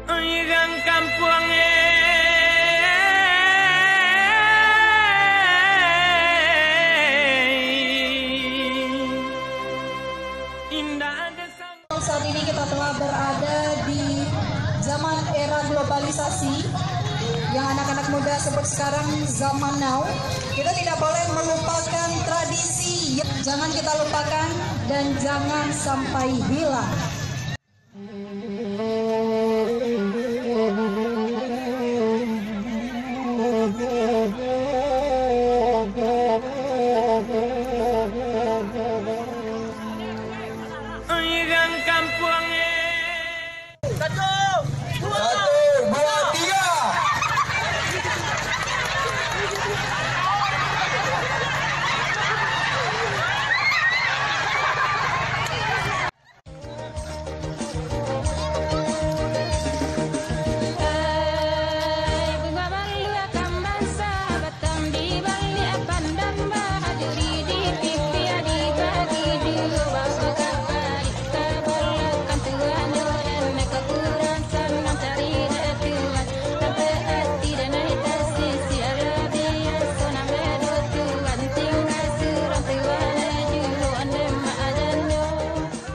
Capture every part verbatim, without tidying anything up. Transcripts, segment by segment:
Urang kampuang e, indak ado sang- Saat ini kita telah berada di zaman era globalisasi, yang anak-anak muda sebut sekarang zaman now. Kita tidak boleh melupakan tradisi. Jangan kita lupakan dan jangan sampai hilang. Urang kampuang e. Satu, dua, tiga.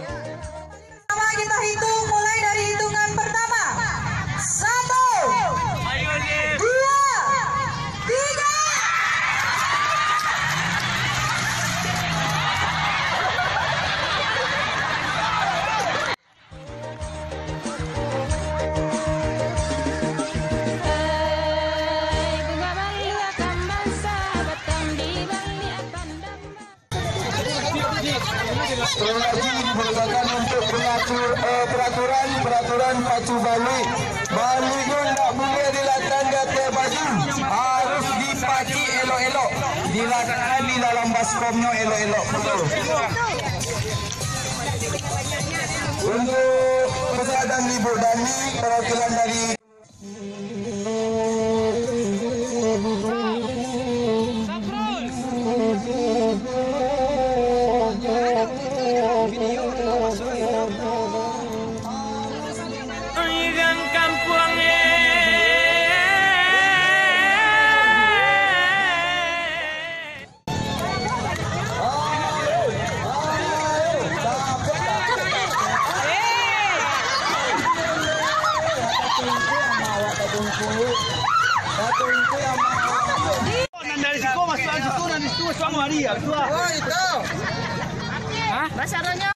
Pertama, kita hitung mulai dari hitungan pertama. Satu, dua, tiga. Telah dipersilakan untuk pengatur, eh, peraturan, peraturan pacu baluik. Baluiknyo ndak buliah dilatakkan di ateh baju, harus dipacik elok-elok, dilatakkan di dalam baskomnyo elok-elok pulo. Untuk peserta dan ibu dami, perwakilan dari Urang kampuang e. Nan dari siko masuak, situ, nan di situ masuak, mari, ya, ketua. Oh, itu. Hah? Basaronyo.